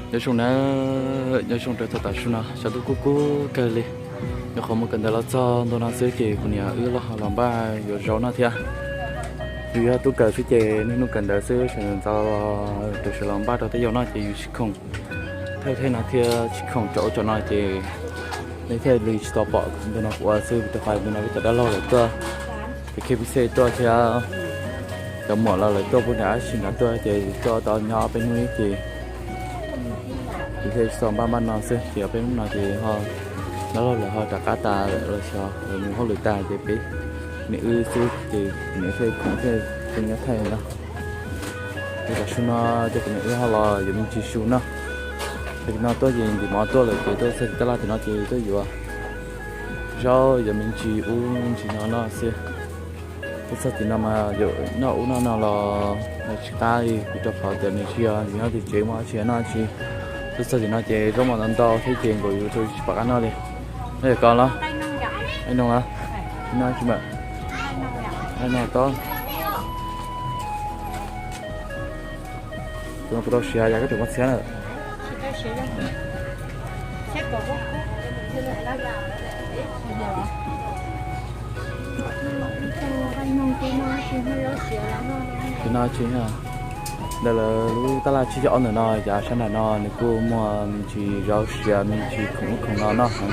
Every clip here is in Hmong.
Nyob zoo na, nyob zoo rau thaum tav su no, tshav ntuj kub kub kawg li. Nyuam qhuav mus kawm ntawv los txog ntua no xwb ces kuv niam wb los ho los npaj yuav zaub noj thiab. Yus yog tub kawm xwb ces niaj hnub kawm ntawv xwb, sawv ntxov rau sawv los npaj rau tej yau noj ces yus tsis khoom thawj thej no thiab tsis khoom cov ub cov no ces nej thiaj li tsis tau pom ntu no kuv ua xwb, rau qhov ntu no peb cov dab laug lawv tuaj, cov K P C tuaj thiab cov muam los lawv tuaj puag nram dab tsi nrad tuaj ces tuaj tau nyob ob peb hnub ces kuv thiaj tsis tau npaj npaj no xwb ces ob peb hnub no ces ho dab laug lawv ho rov qab tas lawm los xyov lawv mus hauj lwm tag ces peb me wb xwb ces kuv niam thiaj khoom thiaj tuaj nyob thaij no. Ces tam su no ces kuv niam wb ho los yuav me ntsis su noj. Tam no tuaj ces ntim mov tuaj lawm ces tuaj txog tim tab laj tim no ces tuaj yuav zaub yuav me ntsis ub me ntsis no noj xwb. Tuaj txog tim no mas yuav noj ub noj no los tsis qab li kuv rau qhov tias nws tsis yog nyob tim tsev muaj dab tsi noj tsis. Tuaj txog tim no ces zaub mov ntau ntau thiab ces nkaus yus rau tsis pom qab noj li. Noj yog koj los? Noj los? Noj tsis mam. Noj tob. Tus no puas tau siav yog koj tseem muaj txhiab na? Tus no tsis, ntawm lawv lub tab laj tsib caug ob ntawm no yav sab nram no nws kuj muaj me ntsis zaub siav me ntsis khoom ub khoom no noj heev.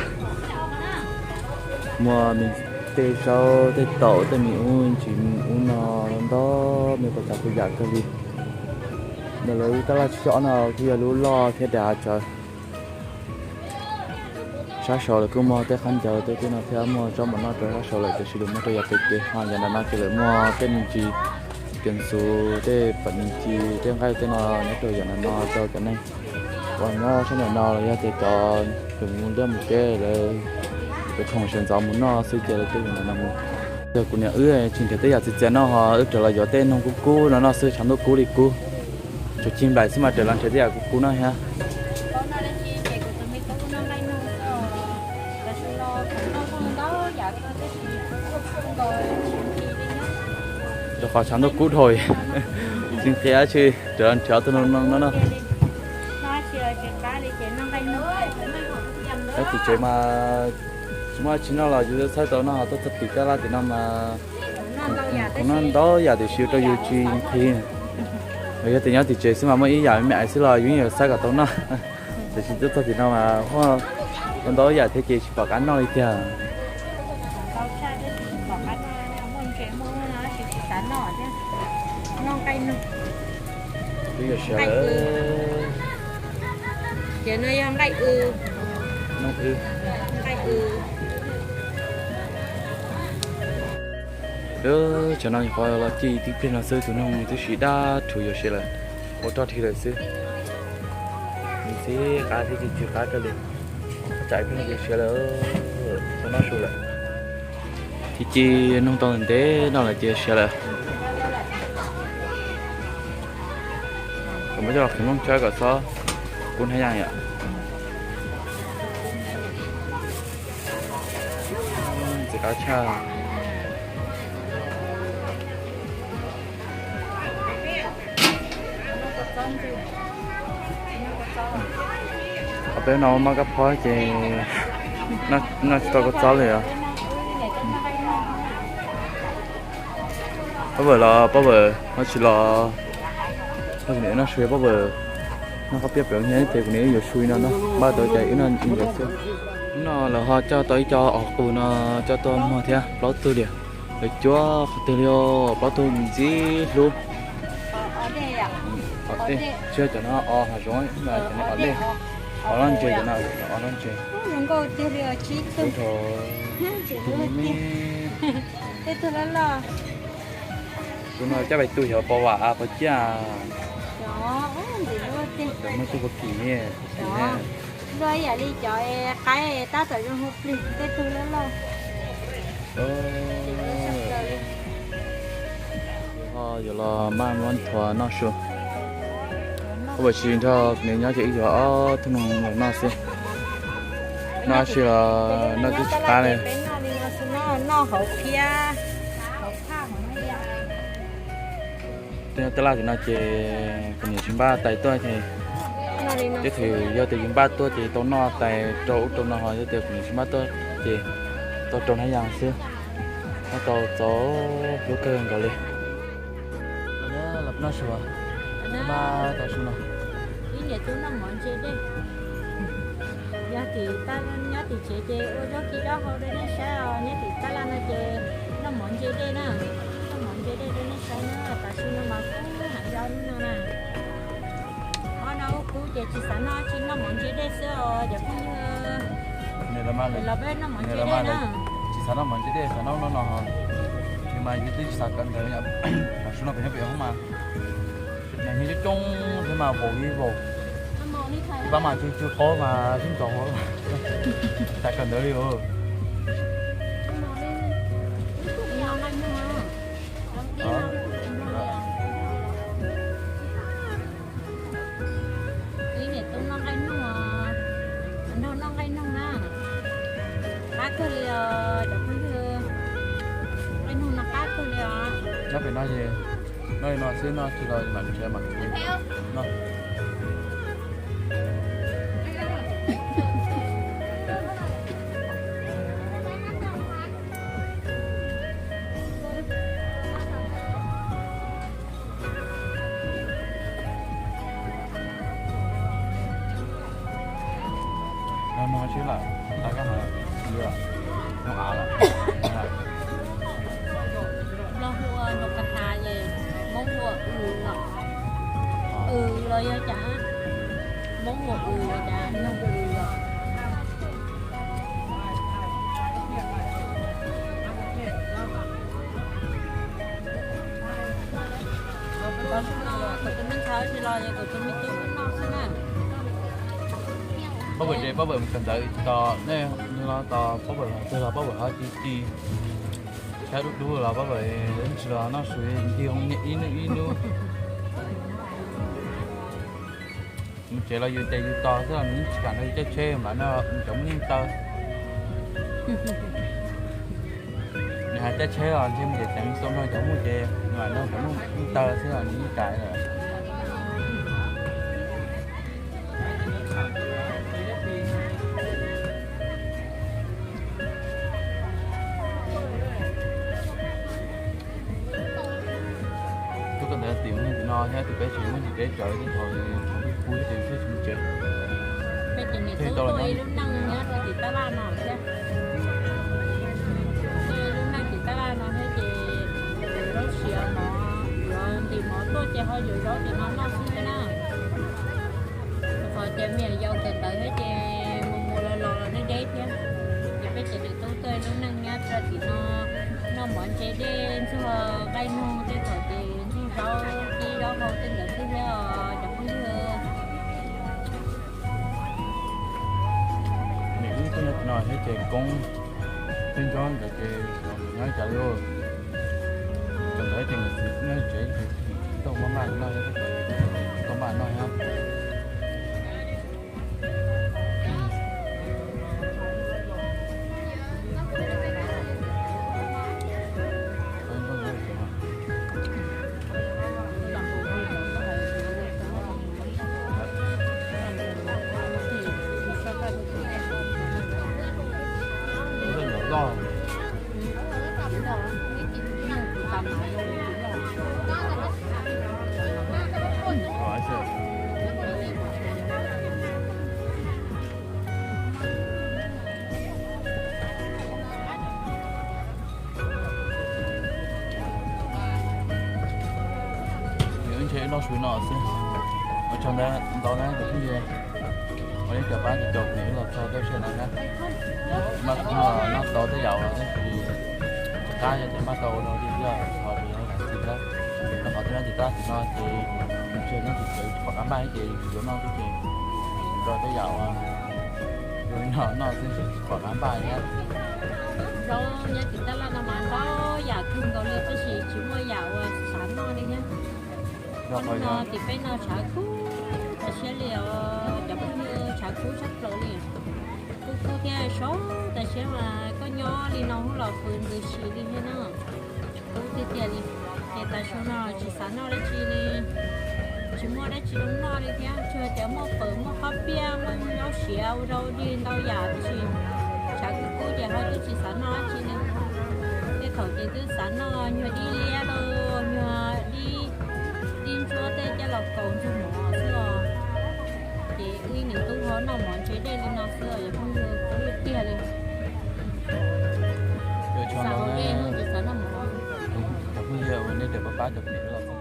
Muaj me tej zaub tej taum tej me ub ntsis ub no ntau me puas tsav puas yam kawg li. Ntawm lawv lub tab laj tsib caug ob no kuj yog lub loj thiab dav tsawv. Sab saud lawv kuj muag tej khaub ncaws tej tej no thiab muag zaub mov noj rau sab saud lawm tiam sis lawv muag rau yav pem kev ho yav nram no ces lawv muag tej me ntsis pias ntxuv tej pam me ntsis tej nqaij tej no nyob rau yav nram no rau cov neeg uas nyob sab nram no los yog tias cov tus mus liaj mus teb lawv cov khoom sawv ntxov mus noj xwb ces lawv tuaj yav nram no mus. Yog kuv niam wb tsis nrhiav tej yam txias txias noj ho wb rov los yuav tej noog kub kub no noj xwb tshav ntuj kub li kub. Tsuas cig nplaim xwb mas raws los nrhiav tej yam kub kub noj thiab. Rau qhov tshav ntuj kub dhau, tsis nqhis dab tsi, raws los nrhiav tus no no no. Tab tim tsev mas tsis muaj dab tsi noj los yus txhawj tau noj, tuaj txog tim tab laj tim no mas khoom noj ntau yam tiam sis ua rau yus tsis nqhis. Yog tias nyob tim tsev xwb mas muaj ib yam me me xwb los yus yeej yuav xav kom tau noj, tiam sis tuaj txog tim no mas ua ntau yam thiab ces tsis pom qab noj li tiag. Twb yuav siav lawm. Ces no yog nqaij w, nqaij w. Lub tsam no nyuam qhuav los ci tib pliag no xwb tus noog twb siav dab rhuv yuav siav lawm, ua rog dhia lawm xwb. Nws txhib qab thiab ces tsis qab kawg li, tsam ib pliag no ces siav lawm, tau noj su lawm. Thiab ci noog tau ntev ntev no lawm ces siav lawm. Kuv muab coj los qhwv nplooj tsawb kom txhob kub hnab yaj yom. Ntxim qab tshaj. Peb no maj kab phob ces noj tsis tau kua txob li os. Pab vawm los pab vawm, noj tsis los, noj su pab vawm, noj qab piab pem nyiaj ces kuv niam wb yuav su no no, npaj tau ces wb noj ntawd xwb. No lawv ho coj tau ib co os qus no coj tuaj muag thiab plaub tug li. Lawv cuab qhov twg li os, plaub tug ntxim hlub. Tsis yog cov no o hav zoov, cov no o dej, o loj ntses, cov no o loj ntses. Tus no coj pais tu xyov pos vam pos ciaj, muaj tug pos kim ne, pos kim ne. Luaj ib yam li cov qaib tab tom zoo hu plig tej tug loj loj. Ho yuav los maj muab nthuav noj su. Ua tsis nrog kuv niam nyob ces wb yuav ob tug noog los noj xwb. Noj tsis los noj twb tsis qab li. Tej no tej laj tim no ces kuv niam tsis npaj tais tuaj ces Tej thaum yog tias yus npaj tuaj ces tau noj tais rau ub rau no, ho yog tias kuv tsis npaj tuaj ces tau rau hnab yas xwb. Noj tau txaus hlub kawg nkaus li. Los noj su, noj tau su no. Ib niam tub noj mov ntse dej. Yog tim nyob tim tsev ces ua zaub ci zaub hau rau nej saib os, nyob tim tab laj no ces noj mov ntse dej na, noj mov ntse dej rau nej saib na, tav su no mas kub heev zaub no na. Ob no ub kub ces tsis xav noj, tsis noj mov ntse dej xwb os cov phooj ywg. Los peb noj mov ntse dej na. Tsis xav noj mov ntse dej, xav noj no no. Nws mas yus twb tsis xav kawm ntawv, tav su no pem nyob pem hoob mas nws coob coob thiab mas vaum li vaum. Pab mas cug cug qaub mas sib ntxov, tsis xav kawm ntawv li os. Ib niam tub noj nqaij noog, nrog noj nqaij noog na. Qab kawg li os cov phooj ywg, nqaij noog no qab kawg li os. Nyob pem no ces noj li no xwb, noj tsis los mam tsev mam no. Noj sib lawm, tas kab hais, nws noj av lawm. Nplog hu ua nokata es Hmoob hu ua ws los, ws los yog cas, Hmoob hu ua ws los cas, Hmoob hu ua ws los. Tos su no kuv tus me ntxhais tsis los es kuv tus me tub noj xwb na. Pab pawg tsev pab pawg kawm ntawv tos nej, tos pab pawg twg los pab pawg ho ci ci, saib dub dub los pab pawg, tsis los noj su nti ib hnub ib hnub. Mus tsev los yus tes yus tos xwb los nws tsis kam nrog yus caij tsheb mas no, nws cov muaj neej taw. Nws hais caij tsheb los ntshe mus ces teev xau nrog cov muaj ces nws mam nrog cov muaj neej taw xwb los nws yeej kam lawm. Tuaj kawm ntawv tim no thiab tus peb tsev muaj ntsis deb tsawv thiab thaum pub thiab ces thiaj tsis mus tsev. Peb ces niam tub tuaj ib lub neej nyob rau tim tab laj no thiab. Tuaj ib lub neej tim tab laj no thiab ces yuav zaub siav mov, yuav ntim mov tuaj ces ho yuav zaub tim no noj xwb thiab na. Qhov tias me nyuam yaus kawm ntawv thiab ces mus mus los los los deb deb thiab. Ces peb ces niam tub tuaj ib lub neej nyob rau tim no, noj mov ntse dej ntxuag nqaij noog tej thaum ces ntxuag zaub, kib zaub hau tej ntawd xwb thiab os cov phooj ywg. Niam wb tuaj nyob tim no thiab ces koob tej nrob ntawd ces nyob li cas li. Kawm ntawv ces nkawd txiv nyob tsev ces tau maj maj noj, tau maj noj thiab. Nws ntshe noj su no xwb. Ua tsaug ntau na cov phooj ywg, ua li cas pab caum kuv niam wb los txog teb chaws no na. Mas kuv ho noj tau tej yam uas tab sis tsis qab yog tias npaj tau ua li yog qhov tias yog lam txiv tab, rau qhov tej nyob tim tab tim no ces nws tsis nyob tim tsev tsis pom qab npaj ces yus yuav noj xwb ces rau tej yam uas zoo li no noj xwb tsis pom qab npaj thiab. Zaub nyob tim tab laj no mas ntau yam kawg nkaus li tab sis tsis muaj yam uas xav noj li thiab. Hnub no tim peb no tshav kub tas siab li os cov phooj ywg, tshav kub tshaj plaws li. Kub kub thiab sov tas siab mas koj nyob li no hub los fws ntws si li thiab na. Kub tiag tiag li. Ces tav su no tsis xav noj dab tsi li. tsis muaj dab tsi rau noj li thiab, tsuas tias muaj fawm, muaj qhob piaj, muaj zaub siav, ua rau dig ntau yam, tab sis tshav kub kub ces ho twb tsis xav noj dab tsi li. Tej thaum ces twb xav noj nyuag dib liab los nyuag dib, dib ntsuab tej coj los kaus ntxuag mov xwb os. Ces wb niam tub ho noj mov ntse dej li no xwb os, yog phooj ywg, tiag li. Xav hau dej no ces xav noj mov. Cov phooj ywg, nej pab pab cov pem los